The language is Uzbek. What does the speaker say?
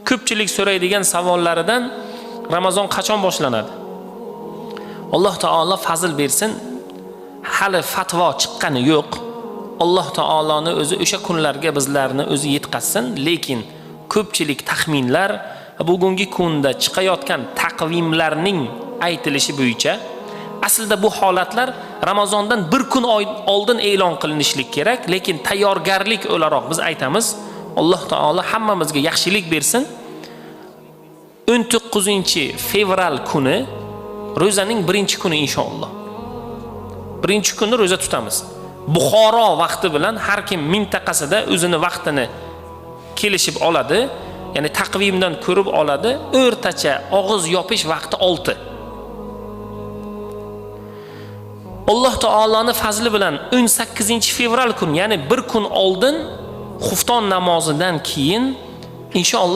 Ko'pchilik so'raydigan savollaridan Ramazon qachon boshlanadi? Alloh taolo fazl bersin. Hali fatvo chiqqani yo'q. Alloh taoloni o'zi o'sha kunlarga bizlarni o'zi yetkazsin, lekin ko'pchilik taxminlar bugungi kunda chiqayotgan taqvimlarning aytilishi bo'yicha aslida bu holatlar Ramazondan bir kun oldin e'lon qilinishlik kerak, lekin tayyorgarlik o'laroq biz aytamiz. Alloh taolo hammamizga yaxshilik bersin. 19 fevral kuni ro'zaning birinchi kuni inshaalloh. Birinchi kuni ro'za tutamiz. Buxoro vaqti bilan har kim mintaqasida o'zini vaqtini kelishib oladi, ya'ni taqvimdan ko'rib oladi. O'rtacha og'iz yopish vaqti 6. Alloh taoloni fazli bilan 18 fevral kun, ya'ni bir kun oldin xufton namozidan keyin inshaalloh.